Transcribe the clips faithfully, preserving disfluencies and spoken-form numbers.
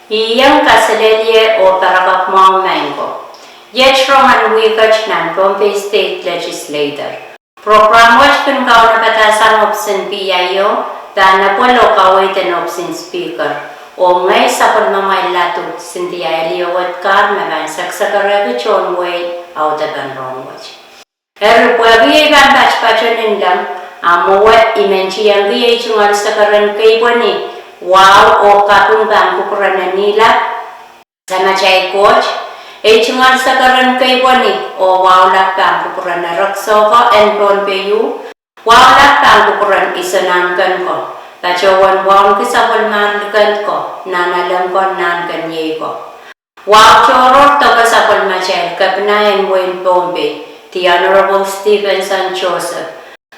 Ieng kaselehlie oh parakapw mwahu maing ko. Iet rongen wihket nan Pohnpei State Legislature. Prokram wet kin kaunopadahsang ohpis en PIO, pahn epwel oh kaweid en ohpis en Speaker, oh ngehi sapwellimamwail ladu Cynthia Eliowet Carr me pahn sekesekerehki tohn wehi audepen rohng wet. Eri pwehki ei pahn patpato ni leng, a mwowe I men tiengki ei tungoal sekeren keipweni wahu oh kaping pahn kupwuren Nihilap, Samatail Koht, ei tungoal sekeren keipweni oh wahu lap pahn kupwuren Erekiso ko en Pohnpei, wahu lap pahn kupwuren Iso Nahnken ko, patohwan wauneki sapwellimatail likin ko, nan elen ko, nahnken iei ko. Wahu tohrohr doke sapwellimatail Kepina en wehin Pohnpei, The Honorable Stephenson Joseph.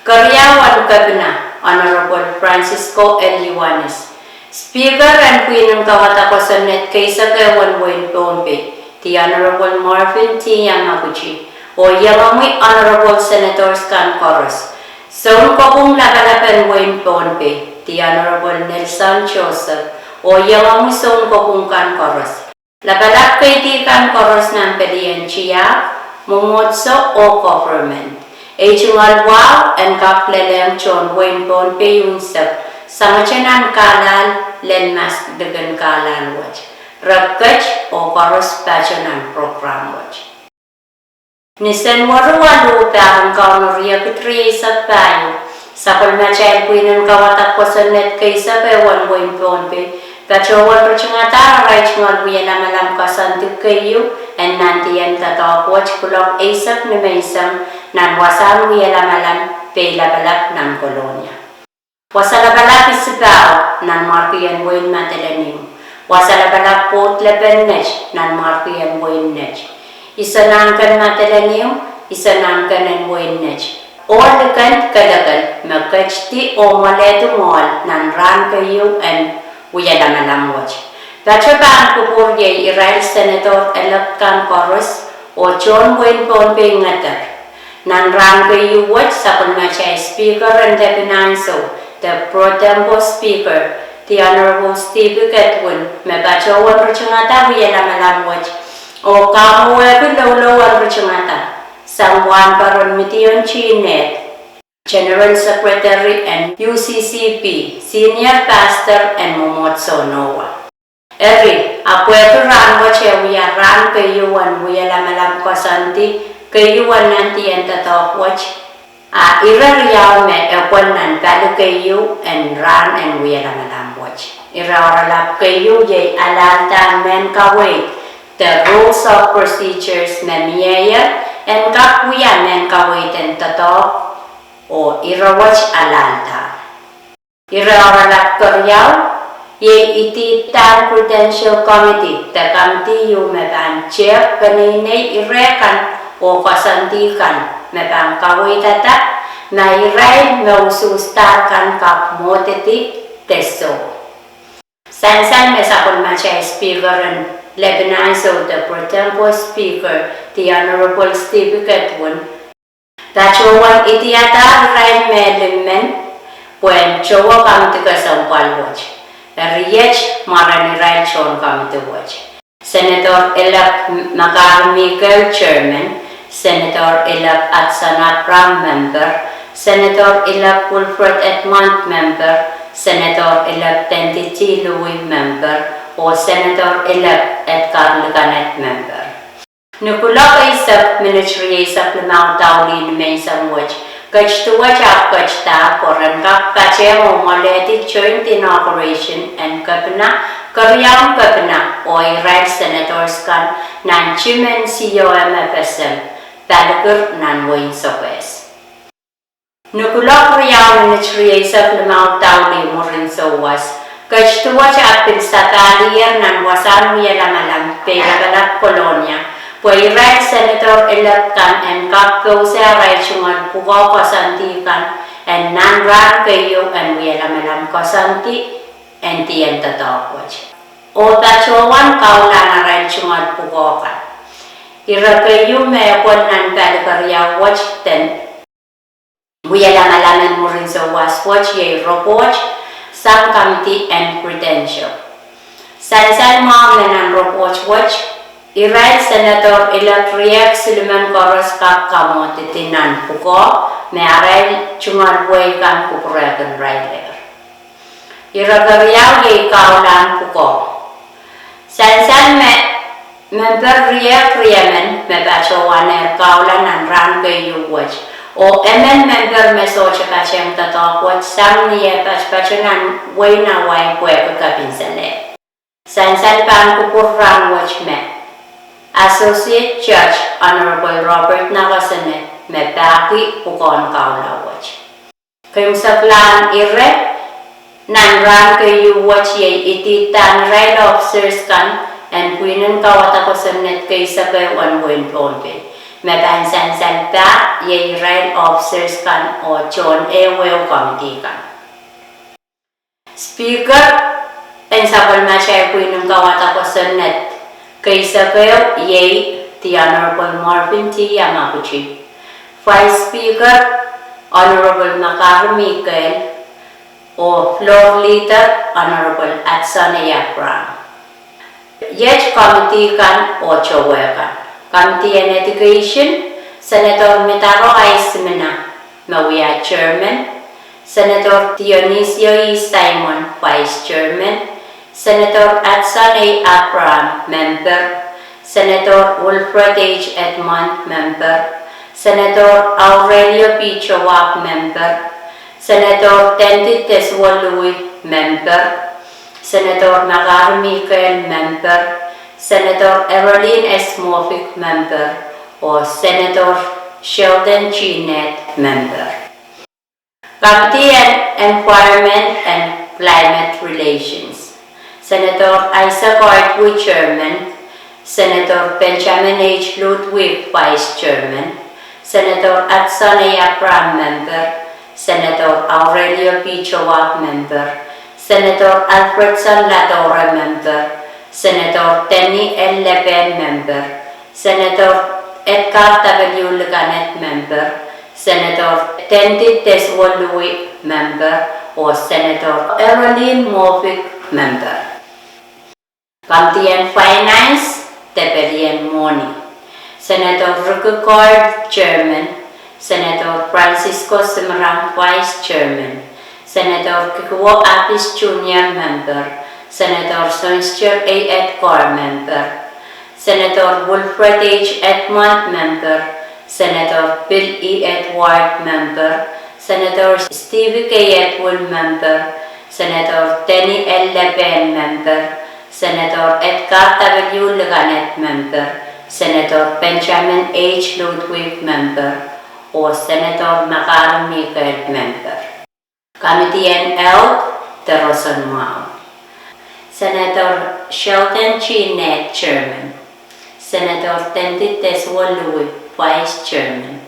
Keriau en Kepina, Honorable Francisco L. Ioanis. Speaker en pwihn en kauwada kosonned keisek ehu en wehin Pohnpei, The Honorable Marvin T. Yamaguchi, oh iengomwi Honorable Senators kan koaros. Sounkopwung Lapalap en wehin Pohnpei, The Honorable Nelson Joseph, oh iengomwi sounkopwung kan koaros. Lapalap keidi kan koaros nan pelien tiahk, mwomwohdiso oh government. Ei tungoal wahu en kak lelehng tohn wehin Pohnpei unsek, sangete nan kahlahl lel mas likin kahlahl wet. Re ket oh koaros pato nan prokram wet. Ni Senweri waluh, pahr en Kauno riekid rieisek pahieu, sapwellimatail pwihn en kauwada kosonned keisek ehu en wehin Pohnpei patohwan ritingada arail tungoal wie lamalam koasoandi keieu en nantihong doadoahk wet kuloak eisek nimenseng nan wasahn wie lamalam Peilapalap nan Kolonia. Wasa lapalap isipahu nanmwarkien wehin Madolenihmw. Wasa lapalap pwoud lepen Net nanmwarkien wehin Net. Iso Nahnken Madolenihmw, Iso Nahnken en wehin Net. Oh likin kelekel me ketidi oh mwoalehdi mwoahl nan rahn keieu en wie lamalam wet. Pato pahn kupwur iei irail senator elect kan koaros oh tohn wehin Pohnpei ngeder. Nan rahn keieu wet sapwellimatail Speaker en Lipin Ansou, the pro tempore Speaker, the Honorable Steve Ketwin, me patohwan ritingada wie lamalam wet oh kamwowehki loulou en ritingada sang wahnpoaron Midion Tinet, General Secretary en U C C B, Senior Pastor en mwomwohdiso Noah. Eri, a pwehki rahn wet e wia rahn keieu en wie lamalam koasoandi keieu en nantihong doadoahk wet, a ire riau me epwel nan pali keieu en rahn en wie lamalam wet. Ire oaralap keieu iei alahlda mehn kaweid, the rules of procedures me mieier en kak wia mehn kaweid en doadoahk oh ire wet alahlda. Ire oaralap keriau iei idihdan Credential Committee de kamidi ieu me pahn tehk peneinei ire kan oh koasoandi kan me pahn kaweidada ma irail me usuhsdahr kan kak mwohdidi de soh. Sansal me sapwellimatail Speaker en Lipin Ansou, the pro tempore Speaker, the Honorable Steve Ketwin, patohwan idihadahr irail me limen pwehn towe kamidi kesempwal wet. Eri iet mwaren irail tohn kamidi wet: Senator-elect McGarry Miguel, Chairman; Senator-elect Hudson Abraham, Member; Senator-elect Wilfred Edmund, Member; Senator-elect Tandy T. Louis, Member; oh Senator-elect Edgar Liganet, Member. Ni kuloak eisek minit rieisek limau daulih nimenseng wet, ketido wet ahpw ketida pwe ren kak patehng oh mwoalehdi joint inauguration en Kepina, keriaun Kepina, oh irail senators kan nan tim en C O M F S M, Palikir nan wehin Sokehs. Ni kuloak riau minit rieisek limau daulih mwurin souwas, ketido wet ahpw pil sapahlier nan wasahn wie lamalam Peilapalap, Kolonia, pwe irail senator-elect kan en kak pousehla arail tungoal pwukoa koasoandi kan en nan rahn keieu en wie lamalam koasoandi en dihong doadoahk wet, oh patohwan kaulahn arail tungoal pwukoa kan. Ire keieu me epwel nan pali keriau wet den wie lamalam en mwurin souwas wet iei report sang kamidi en Credential. Sansal mwahu me nan report wet, irail senator elect riehk silimen koaros kak kamwohdidi nan pwukoa me arail tungoal wehi kan kupwurehkin irail. Ire keriau iei kaulahn pwukoa. Sansal me memper riehk riemen me patohwanehr kaula nan rahn keieu wet, oh emen memper me sohte patehng doadoahk wet sang ni eh patopato nan wehin Hawaii pwehki kepin sele. Sansal pahn kupwur rahn wet me Associate Judge Honorable Robert Nakasone me pahki pwukoahn kaula wet. Keimwseklahn ire nan rahn keieu wet iei idihdan irail officers kan en pwihn en kauwada kosonned keisekeu en wehin Pohnpei. Me pahn sansal pah iei irail officers kan oh tohn ehuehu komiti kan. Speaker en sapwellimatail pwihn en kauwada kosonned keisekeu iei The Honorable Marvin T. Yamaguchi. Vice Speaker, Honorable Makari Mikel, oh Floor Leader, Honorable Adsone Abraham. Iet komiti kan oh towe kan. Komiti en Education, Senator Mitaro Aisimina me wia Chairman, Senator Dionisio E. Simon, Vice Chairman, Senator Adsone Abraham, Member, Senator Wilfred H. Edmund, Member, Senator Aurelio P. Chouab, Member, Senator Tendi Teswolui, Member, Senator Makari Mikel, Member, Senator Erolin S. Mofik, Member, oh Senator Sheldon G. Ned, Member. Komiti en Environment and Climate Relations, Senator Isaac Artwin, Chairman, Senator Benjamin H. Ludwig, Vice Chairman, Senator Adsone Abraham, Member, Senator Aurelio P. Chouab, Member, Senator Alfredson Ladouret, Member, Senator Denny L. Lepehn, Member, Senator Edgar W. Likaned, Member, Senator Tendi Teswolui, Member, oh Senator Erolin Mofik, Member. Komiti en Finance de pelien mwohni, Senator Ricky Carl, Chairman, Senator Francisco Simerang, Vice Chairman, Senator Kikuwo Apis Junior, Member, Senator Sonsijer A. Edgar, Member, Senator Wilfred H. Edmund, Member, Senator Bill E. Edward, Member, Senator Stevie K. Edwin, Member, Senator Denny L. Lepehn, Member, Senator Edgar W. Likaned, Member, Senator Benjamin H. Ludwig, Member, oh Senator Makari Mikel, Member. Komiti en Health de roson mwahu, Senator Sheldon G. Ned, Chairman, Senator Tendi Teswolui, Vice Chairman,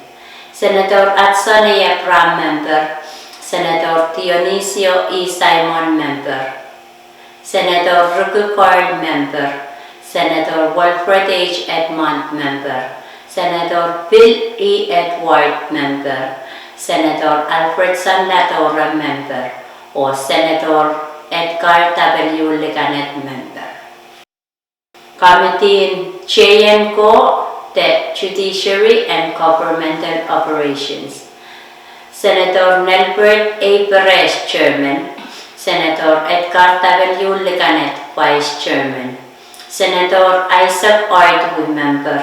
Senator Adsone Abraham, Member, Senator Dionisio E. Simon, Member, Senator Ricky Carl, Member, Senator Wilfred H. Edmund, Member, Senator Bill E. Edward, Member, Senator Alfredson Ladouret, Member, oh Senator Edgar W. Likaned, Member. Komiti en J and Co de Judiciary and Governmental Operations, Senator Nelbert A. Perez, Chairman, Senator Edgar W. Likaned, Vice Chairman, Senator Isaac Artwin, Member,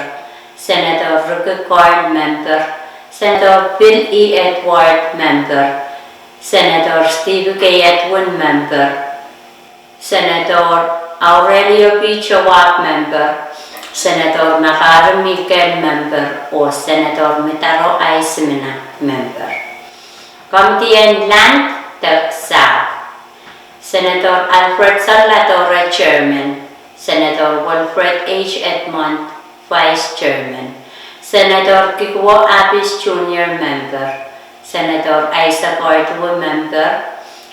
Senator Ricky Carl, Member, Senator Bill E. Edward, Member, Senator Stevie K. Edwin, Member, Senator Aurelio P. Chouab, Member, Senator Makari Mikel, Member, oh Senator Mitaro Aisimina, Member. Komiti en Land de Sahpw, Senator Alfredson Ladouret, Chairman, Senator Wilfred H. Edmund, Vice Chairman, Senator Kikuwo Apis Junior, Member, Senator Isaac Artwin, Member,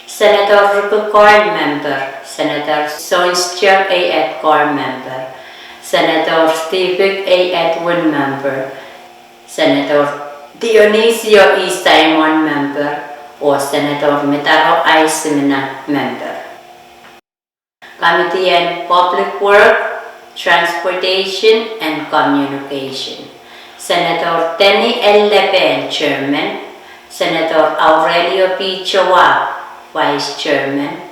Senator Ricky Carl, Member, Senator Sonsijer A. Edgar, Member, Senator Stevie A. Edwin, Member, Senator Dionisio E. Simon, Member, oh Senator Mitaro Aisimina, Member. Committee on Public Work, Transportation and Communication. Senator Denny L. Lepen, Chairman. Senator Aurelio P. Chouab, Vice Chairman.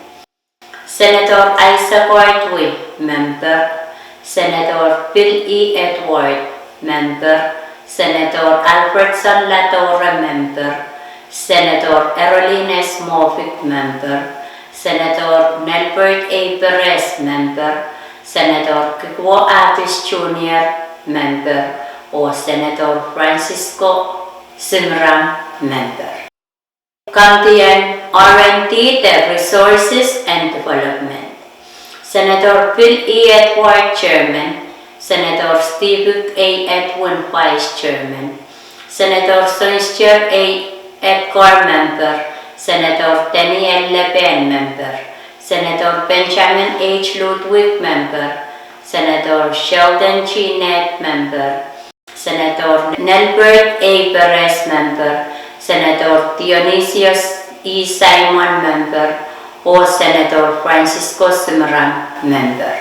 Senator Isaac R. Dewey, Member. Senator Bill E. Edward, Member. Senator Alfredson Ladouroh, Member. Senator Erolin S. Moffitt, Member. Senator Nelbert A. Perez, Member. Senator Kikuo Atis Junior, Member. Oh Senator Francisco Simram, Member. Committee on R and D, the Resources and Development. Senator Bill E. Edward, Chairman. Senator Stephen A. Edwin, Vice Chairman. Senator Soinster A. Edgar, Member. Senator Denny L. Lepen, Member. Senator Benjamin H. Ludwig, Member. Senator Sheldon G. Nett, Member. Senator Nelbert A. Perez, Member. Senator Dionysius E. Simon, Member. Oh Senator Francisco Simram, Member.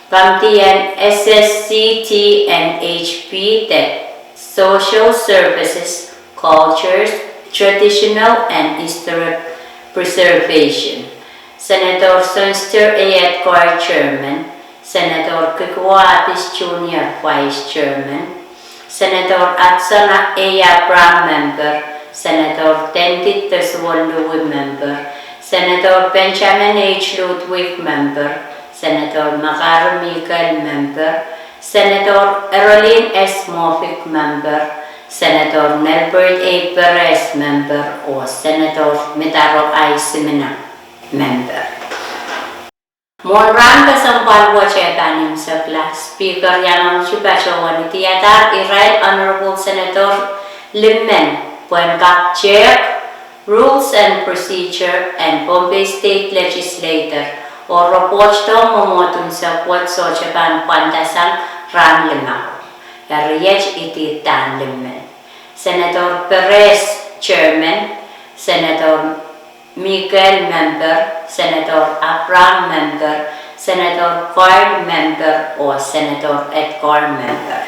Committee on S S C T and H P, the Social Services, Cultures, Traditional and Historic Preservation. Senator Soinster A. Edgar, Chairman. Senator Kikuo Atis Junior, Vice Chairman. Senator Hudson A. Abraham, Member. Senator Tendit Desiwol Louie, Member. Senator Benjamin H. Ludwig, Member. Senator Makari Mikel, Member. Senator Erolin S. Moffitt, Member. Senator Nelbert A. Perez, Member. Oh Senator Midaro I. Simina, Member. Mwohn rahn kesempwal wet eh pahn imwisekla, Speaker Yamauchi patohwan idihadahr irail Honorable Senator limen pwehn kak tehk Rules and Procedure en Pohnpei State Legislature, oh report dohng mwomwohdiso wet sohte pahn pwandasang rahn limau. Eri iet idihdan limen. Senator Perez, Chairman. Senator Mikel, Member. Senator Abraham, Member. Senator Coyle, Member. Oh Senator Edgar, Member.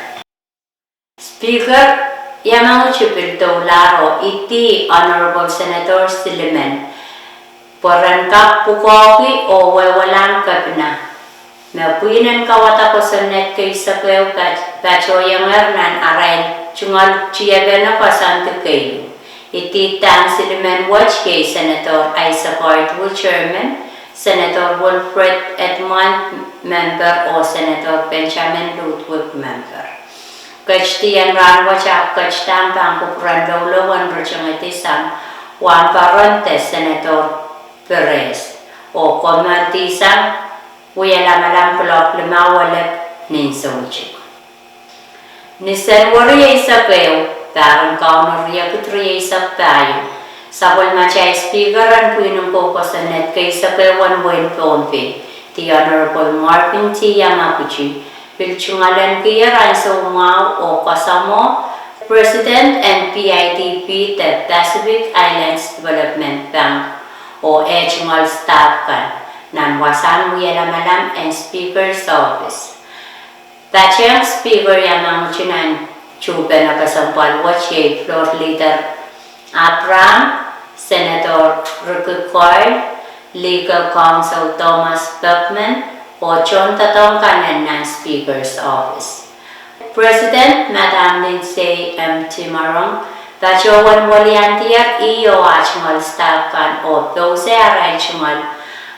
Speaker Yamauchi pil doulahr oh idih Honorable Senators limen pwe ren kak pwukoahki oh wehwehla kepina me pwihn en kauwada kosonned keisekeu patohiengehr nan arail tungoal tiepene koasoandi keieu. Idihdan limen wet iei Senator Isaac R. Dewey, Chairman, Senator Wilfred Edmund, Member, oh Senator Benjamin Ludwig, Member. Ketidien rahn wet ahpw ketidahng pahn kupwuren loulou en ritingidisang wahnpoaron de Senator Perez, oh komourdisang wielamalam kuloak limau elep nin soutik. Ni Senweri eisek ehu, pahr en Kauno riekid rieisek pahieu, sapwellimatail Speaker en pwihn en kou kosonned keisekeu en wehin Pohnpei, The Honorable Marvin T. Yamaguchi, pil tungoalenkier ansou mwahu oh kasamwo President en P I D P de Pacific Islands Development Bank oh eh tungoal staff kan nan wasahn wielamalam en Speaker's Office. Patehng Speaker Yamaguchi nan tuhpene kesempwal wet iei Floor Leader Abraham, Senator Ricky Coyle, Legal Counsel Thomas Bergman, oh tohndoadoahk kan nan Speaker's Office. President Madam Lindsey M. Timorong patohwan weliandier ih oh ah tungoal staff kan oh pousehla arail tungoal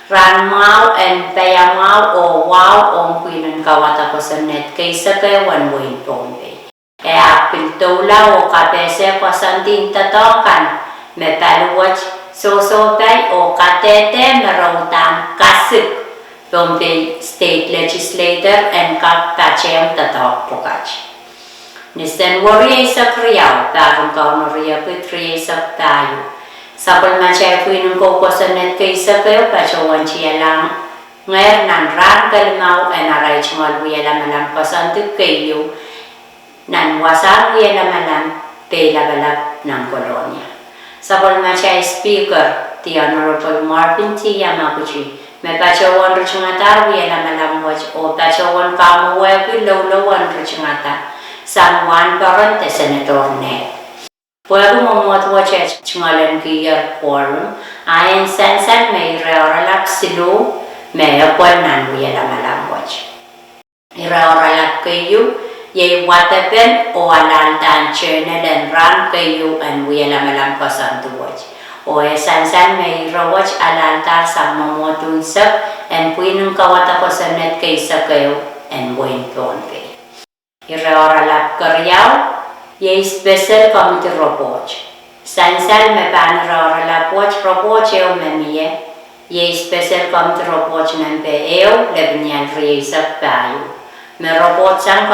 rahn mwahu en paiamwahu oh wahu ong pwihn en kauwada kosonned keisekeu en wehin Pohnpei. E ahpw pil doula oh kapehse koasoandi doadoahk kan me paliwet sohsohpai oh kadehde me re uhdahn kasik Pohnpei State Legislature en kak patehng doadoahk pwukat. Ni Senweri eisek riau, pahr en Kauno riekid rieisek pahieu, sapwellimatail pwihn en kou kosonned keisekeu patohwan tialahngehr nan rahn kelimau en arail tungoal wielamalam koasoandi keieu nan wasahn wielamalam Peilapalap nan Kolonia. Sapwellimatail Speaker, The Honorable Marvin T. Yamaguchi, me patohwan ritingadahr wie lamalam wet oh patohwan kamwehwehki loulou en ritingada sang wahnpoaron de Senator Ned. Pwehki mwomwohd wet e tungoalenkier quorum, a en sansal me ire oaralap siluh me epwel nan wie lamalam wet. Ire oaralap keieu iei wadepen oh alahldahr journal en rahn keieu en wie lamalam koasoandi wet. Oh e sansal me ire wet alahldahr sang mwomwohd unsek en pwihn en kawada kosonned keisek ehu en wehin Pohnpei. Ire oaralap keriau iei special committee report. Sansal me pahn ire oaralap wet report ehu me mie iei special committee report nempe ehu lepin ial rieisek pahieu, me report sang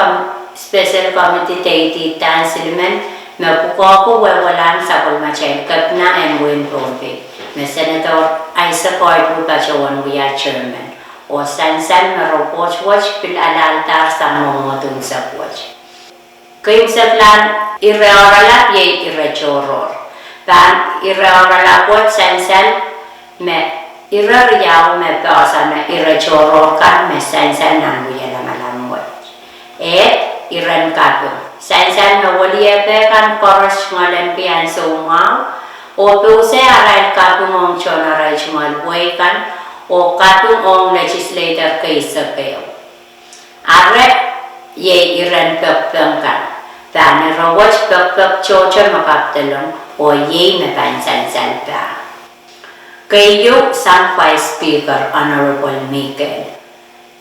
special committee de idihdan silimen me pwukoahki wehwelahn sapwellimatail kepina en wehin Pohnpei, me Senator Isaac Oidipus patohwan wia chairman. Oh sansal me report wet pil alahldahr sang mwomwohd unsek wet. Keimwseklahn ire oaralap iei ire tohrohr. Pahn ire oaralap wet sansal me ire riau me poahsoane ire tohrohr kan me sansal nan wie lamalam wet. Ehk, iren kaping. Sansal me weliepe kan koaros tungoalenki ansou mwahu oh pousehla arail kaping ong tohn arail tungoal wehi kan, oh kaping ong legislator keisek ehu. Ire iei iren pekpek kan. Pahn ire wet pekpek tohto me kapdelong oh iei me pahn sansal pahn. Keieu sang Vice Speaker Honorable Mikel.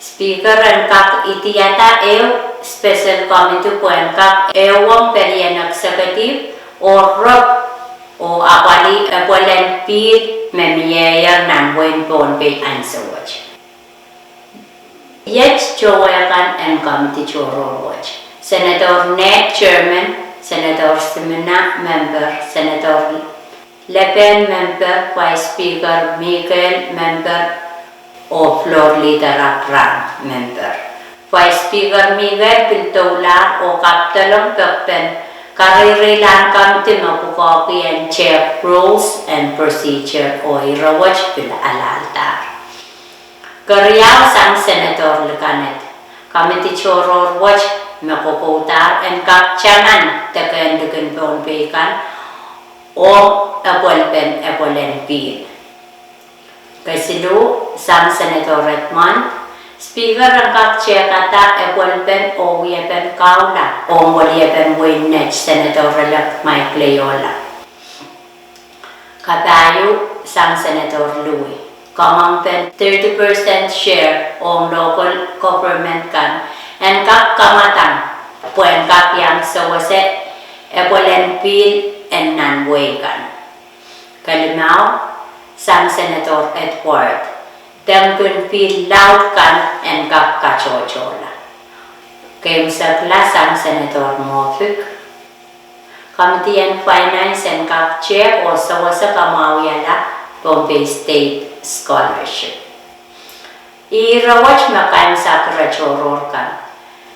Speaker en kak idihada ehu special committee pwehn kak ehuong pelien executive oh rep oh apwalih epwelen pihl me mieier nan wehin Pohnpei ansou wet. Iet towe kan en committee tohrohr wet: Senator Ned, chairman; Senator Simina, member; Senator Lepehn, member; Vice Speaker Mikel, member; oh Floor Leader Abraham, member. Vice Speaker Mikel pil doulahr oh kapdelong pekpen kareireilahn committee me pwukoahki en tehk Rules and Procedure, oh ire wet pil alahldahr. Keriau sang Senator Likaned. Committee tohrohr wet me kokoudahr en kak taman deken likin Pohnpei kan ong epwelpen epwelen pihl. Kesiluh sang Senator Edmund. Speaker en kak tehkada epwelpen oh wiepen kaula ong weliepen wehin Nett, Senator-elect Mike Leola. Kapahieu sang Senator Louis. Kamwengpen thirty percent share ong local government kan en kak kamwadang pwehn kak iang sewese epwelen pihl en nan wehi kan. Kelimau sang Senator Edward. Dengkin pihl laud kan en kak katohtohla. Keimwsekla sang Senator Moffitt. Committee en Finance en kak tehk oh sewese kamwahuiala Pohnpei State Scholarship. Ire wet me kaimwisekla tohrohr kan.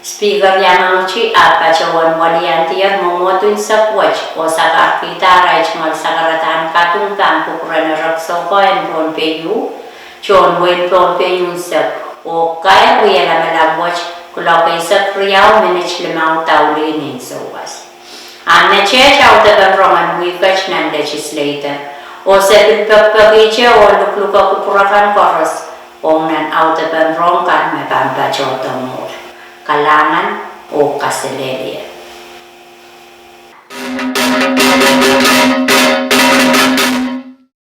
Speaker Yamauchi ahpw patohwan weliandier mwomwohd unsek wet oh sakarkihda arail tungoal sakaradahn kaping pahn kupwuren erekiso ko en Pohnpei, tohn wehin Pohnpei unsek, oh kair wie lamalam wet kuloak eisek riau minit limau daulih ni souwas. A metehte audepen rong en wihket nan legislature, oh se pil pekpekihte oh lukluke kupwur akan koaros ong nan audepen rong kan me pahn patohdo mwuhr. Kalahngan oh kaselehlie.